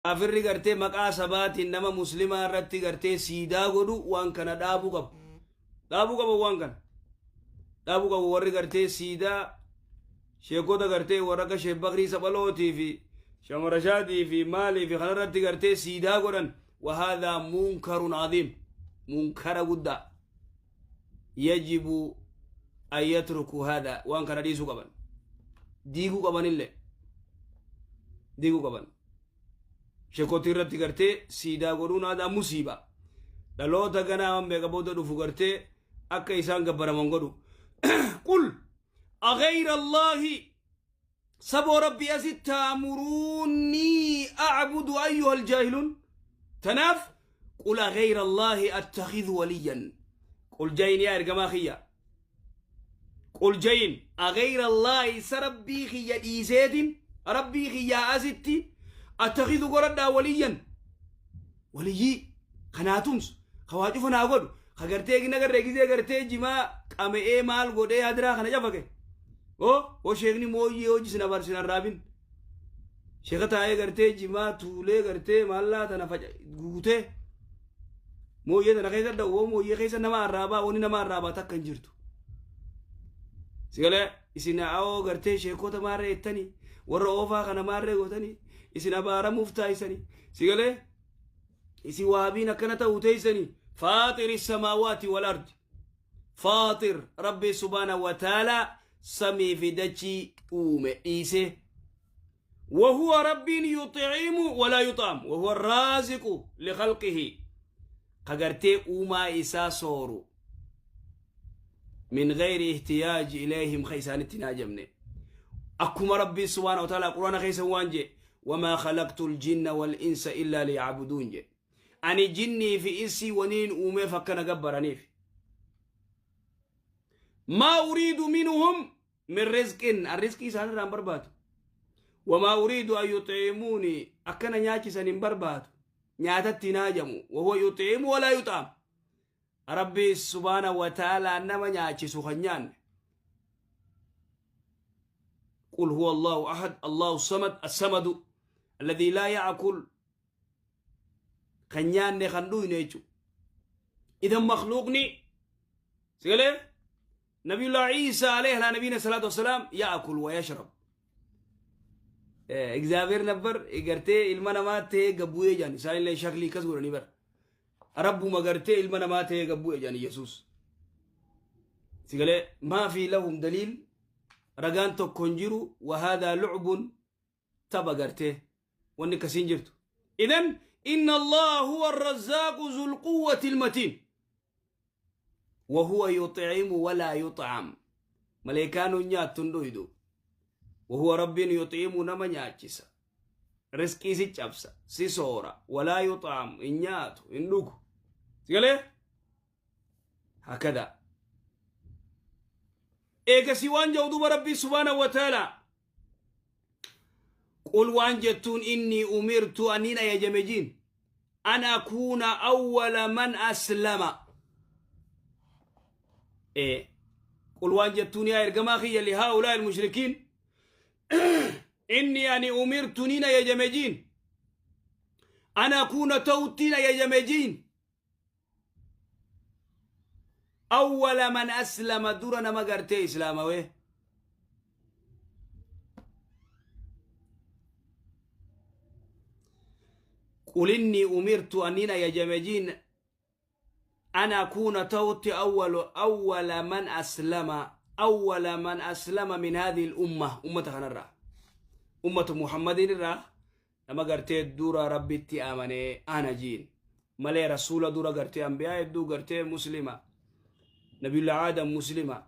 Kaafirri gartee maqaa sabaatiin nama muslimaa irratti gartee siidaa godhu waan kana dhaabuu qaba. Dhaabuu qaba waan kana. Dhaabuu qabu warri gartee siidaa sheekota gartee warra akka Sheek Bakrii Saphalootii fi Shamarashaatii fi maalii fi kanarratti gartee siidaa godhan wahaadaa munkarun aziim munkara guddaa yajibu an yatruku haadaa waan kana dhiisuu qaban diiguu qabanillee diiguu qaban. Shekotii irratti gartee siidaa godhuun aadaa musiiba. Dhaloota ganaa meeqa booda dhufu gartee akka isaan gabbaraman godhu. Qul aghayra Allaahi saboo rabbi asi taamuruunnii a'budu ayyuha aljaahiluun. Tanaaf qul aghayra Allaahi attakhidhu waliyyan. Qul jayin yaa ergamaa kiyya. Qul jayin aghayra Allaahi isa rabbii kiyya dhiiseetin rabbii kiyyaa asitti attakhidhu godhadhaa waliyyan waliyyii kanaa tumsu ka waa cufa naa godhu ka gartee gina garree gizee gartee jimaa qame'ee maal godhee hadiraa kana cafaqe oo oo sheekni mooyyee hojii sin abar sin arraabin sheeka taa'ee gartee jimaa tuulee gartee maallaa tana faca guutee Mooyyee tana keessa dha'u mooyyee keessa nama arraabaa wani nama arraabaa takka hin jirtu. Sigalee isin awoo gartee sheekota maarree jettanii warra oofaa kana maarree gootanii isin abaaramuuf taa'isanii sigalee isin waabiin akkana ta'uu teessanii faaxiri samaawaati wal ardi faaxir rabbi subhaana wa taalaa samii fi dachii uume dhiisee وهو رب يطعم ولا يطعم وهو الرازق لخلقه قغرتي أوما إسا صورو من غير احتياج إليهم خيسان التناجمني أكما ربي سبحانه وتعالى قرآن خيسا وانجي وما خلقت الجن والإنس إلا ليعبدون جي أني جني في إنسي ونين أومي فكنا قبرانيف ما أريد منهم min rizqin an rizqii isaan irraa hin barbaadu wamaa uriidu an yuxiimuuni akkana nyaachisan hin barbaadu nyaatatti hin haajamu wahuwa yuxiimu walaa yuxaam rabbi subhaana wa ta'aalaa nama nyaachisu kan nyaanne qul huwa allahu ahad allahu samad assamadu alladhii laa ya'kul kan nyaanne kan dhuyne jechuudha idan makhluuqni sigalee Nabiyullah Isa alayhi ala nabiyina salatu wassalam ya'kul wa yashrab. Egzaabeer nabbar gartee ilma namaa ta'ee gabbu'ee jedhan isaan illee shaklii akkas godhanii bara. Rabbuma gartee ilma namaa ta'ee gabbu'e jedhan Yesuus. Sigalee maa fi lahum daliil ragaan tokko hin jiru wa haadaa lucbun tapha gartee wanni akkasiin jirtu. Idan inna Allah huwa arrazzaaqu zul quwwati almatiin. Wa huwa yuximu walaa yuxam. Maleekaan hin nyaattu hin dhuydu. Wa huwa rabbiin yuximu nama nyaachisa. Riskii si cabsa, si soora, walaa yuxam hin nyaatu, hin dhugu. Sigalee? Hakada. Eegasii waan jedhu duuba rabbii subhaanahu wa ta'ala. Qul waan jettuun innii umirtu aniin ajajame jiin an akuuna awwala man aslama. Ee qul waan jettuun yaa ergamaa kiyya lihaa'ulaa ilmushrikiin inni ani umirtu niin ajajame jiin an akuuna ta'uttiin ajajame jiin awwala man aslama dura nama gartee islaamawee qul innii umirtu anniin ajajame jiin an akuuna ta'utti awwala man aslama awwala man aslama min haadhihi l-umma ummata kanarraa ummatu muhammadin irraa nama gartee dura rabbitti amanee ana jiin malee rasuula dura gartee anbiyaa hedduu gartee muslima nabiyullah aadam muslima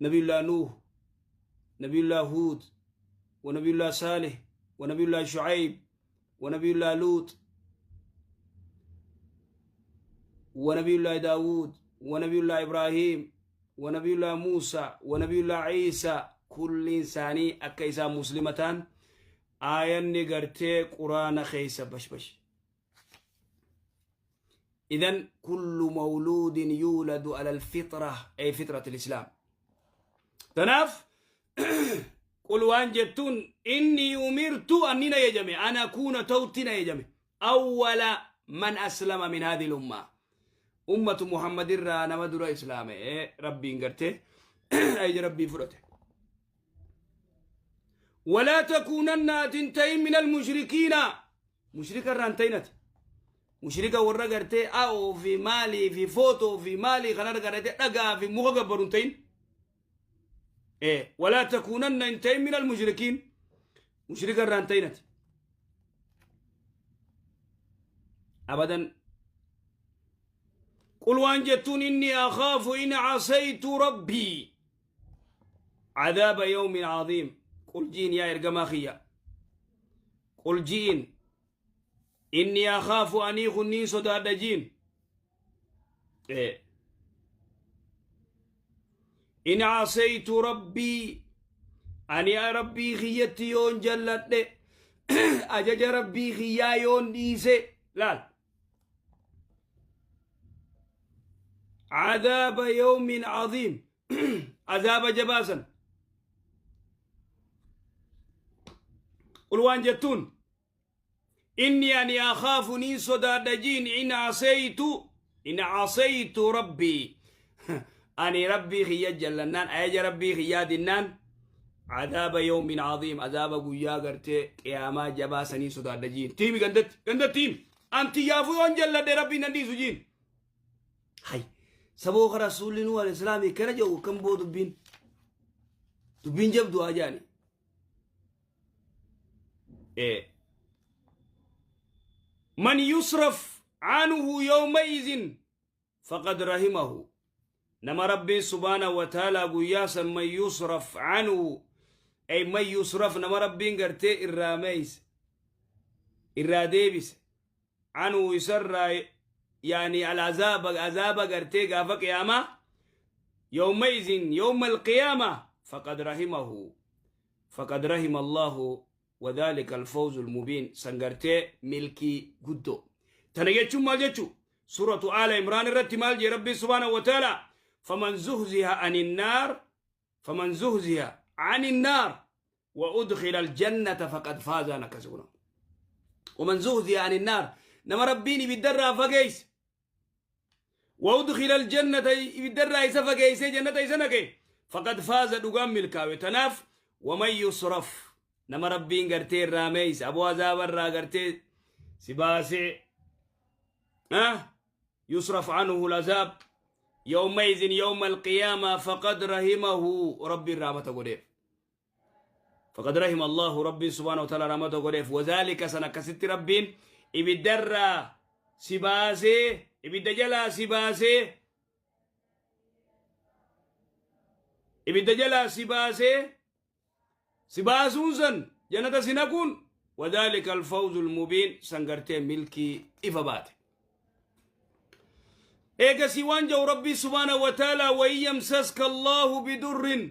nabiyullah nuuh nabiyullah huud wa nabiyullah saalih wa nabiyullah shucayb wa nabiyullah luut wa nabiyullah daawuud wa nabiyullah ibraahim wa nabiyullah Muusa wa nabiyullah Iisa kulliin isaanii akka isaan muslima ta'an aayanni gartee quraana keessa bashbash. Idan kullu mawluudin yuuladu ala alfitra ay fitrat alislaam. Tanaaf Qul waan jettuun inni umirtu anni na ejame an akuuna ta'utti na ejame awwala man aslama min haadhihi ummaa ummatu Muhammad irraa nama dura islaame rabbiin gartee ajaja rabbii fudhate. Walaa takuunanna ati hin ta'in min almushrikiina mushrika irraa hin ta'in ati. Mushrika warra gartee a'oo fi maalii fi footoo fi maalii kana gartee dhagaa fi muka gabbaru hin ta'in. Walaa takuunanna hin ta'in min almushrikiin mushrika irraa hin ta'in ati. Abadan. Qul waan jettuun inni akhaafu in casaytu rabbii cadaaba yawmin cadiim. Qul jiin yaa ergamaa kiyya. Qul jiin inni akhaafu anii kunniin sodaadha jiin. In casaytu rabbii ani rabbii kiyyatti yoon jalladhe, ajaja rabbii kiyyaa yoon dhiise, laal, cadaaba yawmin cadiim, azaaba jabaasan. Qul waan jettuun inni ani akhaafu niin sodaadha jiin in casaytu rabbii ani rabbii kiyya jallannaan, ajaja rabbii kiyyaa dinnaan, cadaaba yawmin cadiim, azaaba guyyaa gartee qiyaamaa jabaa sanii sodaadha jiin. Tiimi gandatti gandatti himi anti yaafuu yoon jalladhe rabbiin nan dhiisu jiin. Hay saboo ka rasuulli nu al islaamii kana jedhu kan boo dubbiin jabdu haa jaani. Man yusraf anhu yawmaizin faqad rahimahu. Nama rabbiin subhaanahu wa ta'ala guyyaa san man yusraf anhu ay man yusraf, nama rabbiin gartee irraa meeyse, irraa deebise, anhu isarraa, yani al-azaaba, azaaba gartee gaafa qiyaamaa, yawmaizin, yawma alqiyaama, faqad rahimahu, faqad rahima allahu وذلك الفوز المبين. San gartee milkii guddoo tana jechuun maal jechuu? Suratu Aala Imraan irratti maal jee rabbiin subhaanahu wa ta'ala? فمن زحزح عن النار فمن زحزح عن النار وأدخل الجنة فقد فاز. نكسونا ومن زحزح عن النار, نما ربين ibiddarraa fageeyse, وأدخل الجنة, ibiddarraa isa fageeyse jannata isa naqe, فقد فاز, dhugaan milkaawe. Tanaaf ومن يصرف, nama rabbiin gartee irraa meeyse, aboo azaaba irraa gartee si baasee, يصرف عنه العذاب يومئذ يوم القيامة فقد رحمه, ربي رحمته قديف, فقد رحم الله, ربي سبحانه وتعالى رحمته قديف. وذلك سنكست ربين ibiddarraa si baasee, ibidda jalaa si baasee, ibidda jalaa si baasee, si baasuun san jannata si naquun, وذلك الفوز المبين, san gartee milkii ifa baate. Eegasii waan jau rabbii subhaanahu wa ta'ala: وإن يمسسك الله بضر,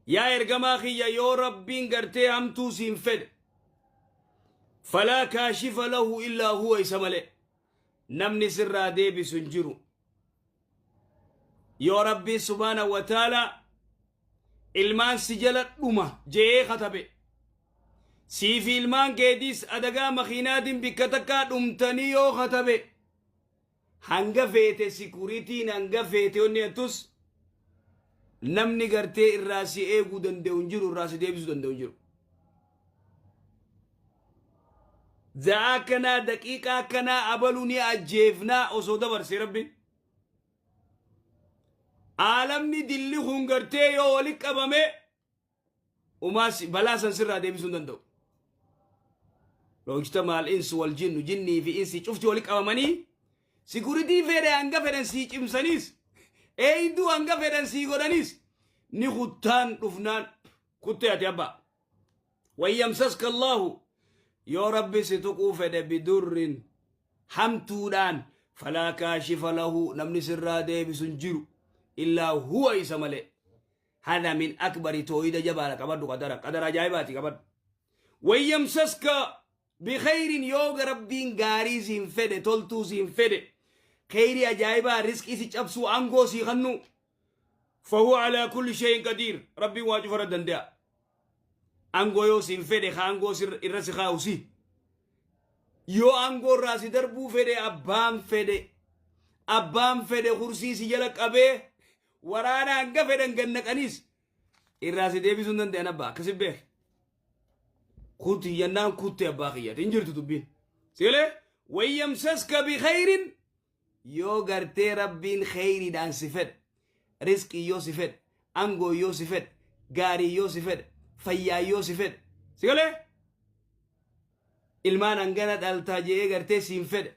yaa ergamaa kiyya, yoo rabbiin gartee hamtuu siin fedhe, فلا كاشف له إلا هو, isa malee namni sirraa deebisu hin jiru. Yoo rabbiin subhaanahu wa ta'ala ilmaan si jala dhuma je'ee katabe, siifi ilmaan keetiis adagaa makiinaatiin bikka takkaa dhumtanii yoo katabe, hanga feete sikuuritiin, hanga feete onni jettus, namni gartee irraa si eeguu danda'u hin jiru, irraa si deebisuu danda'u hin jiru. Za'a akkanaa, daqiiqaa akkanaa abaluu ni ajjeefnaa osoo dabarse rabbi. Aalamni dilli kun gartee yoo wali qabame umaas balaa san sirraa deebisuu hin danda'u. لو اجتمع الإنس والجن, jinnii fi insi cufti wali qabamanii security fedhe hanga fedhan sii cimsaniis, eeyduu hanga fedhan sii godhaniis, ni kuttaan dhufnaan kuttee ati abbaa. وإن يمسسك الله, yoo rabbi si tuquu fedhe, بضر, hamtuudhaan, فلا كاشف له, namni sirraa deebisu hin jiru, إلا هو, isa malee. هذا من أكبر toohida jabaadha. Qabadhu, qadara qadara ajaa'ibaati qabadhu. وإن يمسسك بخير, yoo rabbiin gaarii siin fedhe, toltuu siin fedhe, kheyrii ajaa'ibaa, riskii si cabsuu, aangoo sii kannu, فهو على كل شيء قدير, rabbiin waa cufara danda'a. Aangoo yoo siin fedhe ka aangoo irra si kaa'u si. Yoo aangoo irraa si darbuu fedhe abbaan fedhe abbaan fedhe kursii si jala qabee waraana hanga fedhan gannaqaniis irraa si deebisuu hin danda'an abbaa akkasi beek. Kutti jennaan kutte abbaa kiyyaati hin jirtu dubbiin. Sigalee wayyamsaska bikhayrin yoo gartee rabbiin kheyriidhaan si fedhe rizqii yoo si fedhe angoo yoo si fedhe gaarii yoo si fedhe fayyaa yoo si fedhe sigalee ilmaan hangana dhaltaa je'ee gartee siin fedhe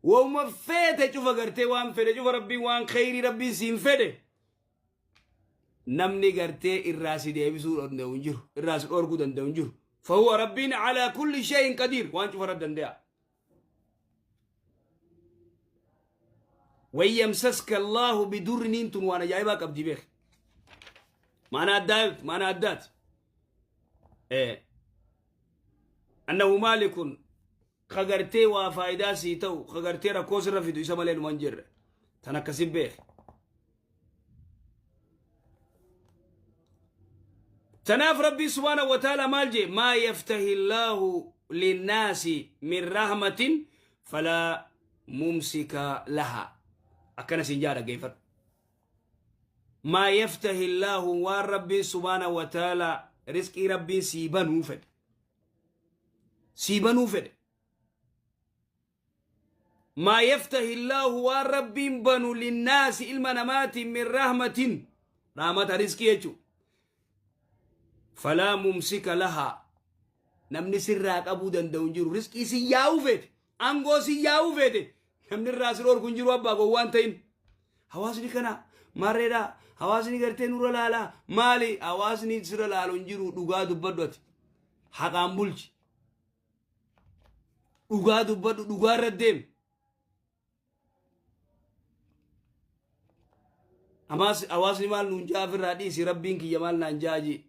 Wauma feete cufa gartee waan fedhe cufa rabbiin waan kheyrii rabbiin siin fedhe namni gartee irraa si deebisuu danda'u hin jiru irraa si dhorkuu danda'u hin jiru fahuwa rabbiin alaa kulli shay'in qadiir waan cufa irra danda'a wayyamsaska allaahu bidurriniin tun waan ajaa'ibaa qabdi beek maana addaa maana addaati annahu maalikun ka gartee waa faayidaa sii ta'u ka gartee rakkoo sirra fidu isa malee numa hin jirre tan akkasi beeki tanaaf rabbiin subhaanahu wa ta'ala maal jee maa yaftahi illaahu linnaasi min rahmatin falaa mumsika laha akkana siin jaa dhaggeeffadhu maa yaftahi illaahu waan rabbiin subhaanahu wa ta'ala risqii rabbiin sii banuu fedhe sii banuu fedhe maa yaftahi illaahu waan rabbiin banu linnaasi ilma namaatiin min rahmatin rahmata riskii jechu falaa mumsika lahaa namni sirraa qabuu danda'u hin jiru riskii si yaa'uu feete angoo si yaa'uu feete namni irraa si dhorku hin jiru abbaa gowwaan ta'in hawaasni kana maarreedha hawaasni gartee nurra laalaa maali hawaasni sirra laalu hin jiru dhugaa dubbadhu ati haqaan bulchi dhugaa dubbadhu dhugaa irra deemi Amaas hawaasni maal nuun jaa ofirraa dhiisi rabbiin kiyya maal naan jaa jii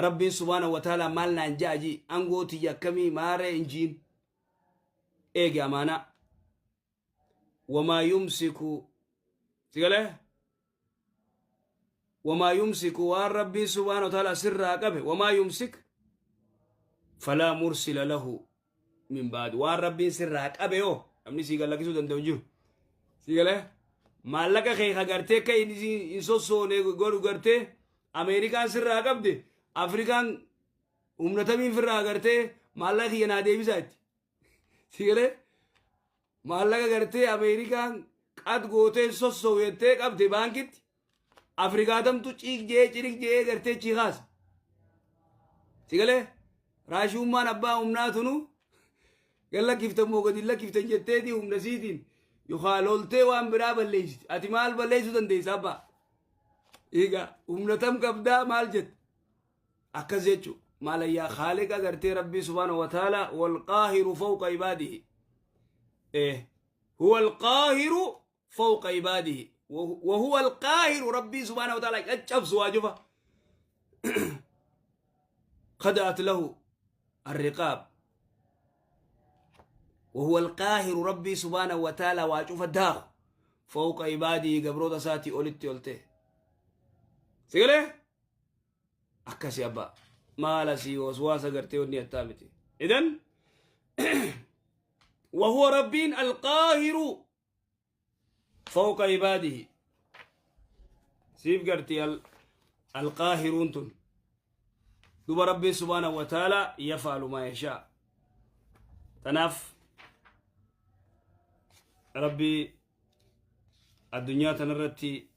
rabbiin subhaana wa ta'ala maal naan jaa jii angoo tiyya akkamii maaree hin jiin eegi amaanaa wamaa yumsiku sigalee wamaa yumsiku waan rabbiin subhaana wa ta'ala sirraa qabe wamaa yumsik falaa mursila lahu min baadi waan rabbiin sirraa qabe yoo namni sii gallakkisuu danda'u hin jiru sii galee maallaqa kee ka gartee akka inni hin sossoone godhu gartee Ameerikaan sirraa qabde Afrikaan humna tamiin firraa gartee maallaqa kiyya naa deebisaa itti sii galee maallaqa gartee Ameerikaan qad gootee sossoo'u jettee qabde baankitti Afrikaa tamtu ciik je'ee cirik je'ee gartee chiikaasa. Si galee raashuummaan abbaa humnaa tunu gad lakkiftan moo gadi lakkiftan jetteeti humna siitiin yookaan loltee waan biraa balleessiti. Ati maal balleessuu dandeessa abbaa? Egaa humna tam qabdaa maal jette? Akkas jechuun maalayyaa khaaliqa gartee rabbii subhaanahu wa ta'ala wal qaahiru fawqa ibaadihi. Huwa al-qaahiru fawqa ibaadihi wa huwa al-qaahiru rabbii subhaanahu wa ta'ala caccabsu waa cufa. Khada'at lahu الرقاب وهو القاهر ربي سبحانه وتعالى واجوف داخ فوق عباده قبروت ساتي أولتي أولتي سيقولي akkasi abbaa maala si waswaasa gartee wanni attaa miti idan وهو ربين القاهر فوق عباده سيف قرتي القاهرون تن دوب ربي سبحانه وتعالى يفعل ما يشاء تناف ربي الدنيا تنرتي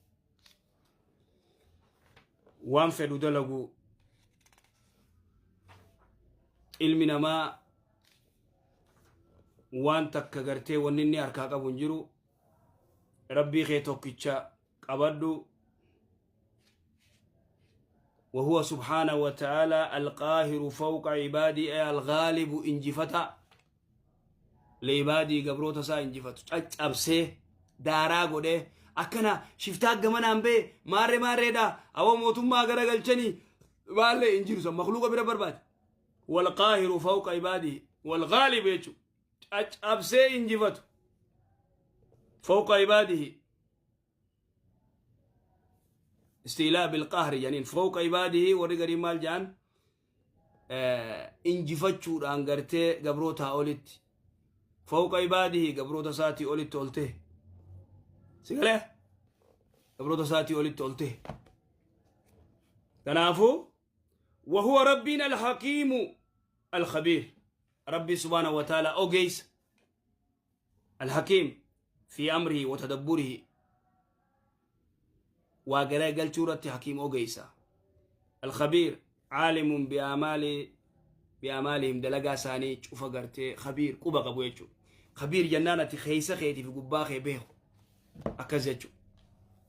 waan fedhu dalagu ilmi namaa waan takka gartee wanni inni harkaa qabu hin jiru rabbii kee tokkicha qabadhu وهو سبحانه وتعالى القاهر فوق عباده أي الغالب انجفتا لعباده قبروتا سا انجفتو caccabsee daaraa godhee akkana shiftaa gamanaan bee maarree maarreedha awwa mootummaa garagalchanii baallee hin jiru san makluuqa bira barbaade walqaahiru fawqa ibaadihi walgaalib jechu caccabsee injifatu fawqa ibaadihi Istiilaa bilqahri janiin fawqa ibaadihi. Warri garii maal jedhan? Injifachuudhaan gartee gabrootaa olitti, fawqa ibaadihi, gabroota isaatii olitti ol ta'e. Si galee? Gabroota isaatii olitti ol ta'e. Kanaafuu wahuwa rabbiin alhakiimu alkhabiir. Rabbi subhaanahu wa ta'ala ogeessa, alhakiim fi amrihi wa tadabburihi, waa gara galchuu irratti hakiim, ogeessa. Alkhabiir caalimun bi'amaali bi'amaalihim, dalagaa isaanii cufa gartee khabiir, quba qabu jechuudha. Khabiir jennaan ati keessa keetii fi gubbaa kee beeku akkas jechuudha.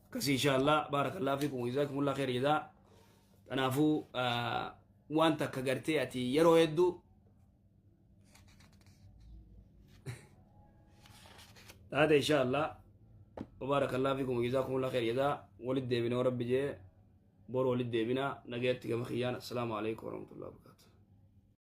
Akkasii insha Allah. Baarakallahu fiikum, jazaakumullah khayr jazaa. Kanaafuu waan takka gartee ati yeroo hedduu taate insha Allah. Baarakallahu fiikum, jazaakumullah khayr jazaa. Walit deebina, rabbi jee boru walit deebina. Nagayatti gama kiyyaan. Assalaamu alaikum warahmatullahi wabarakatuh.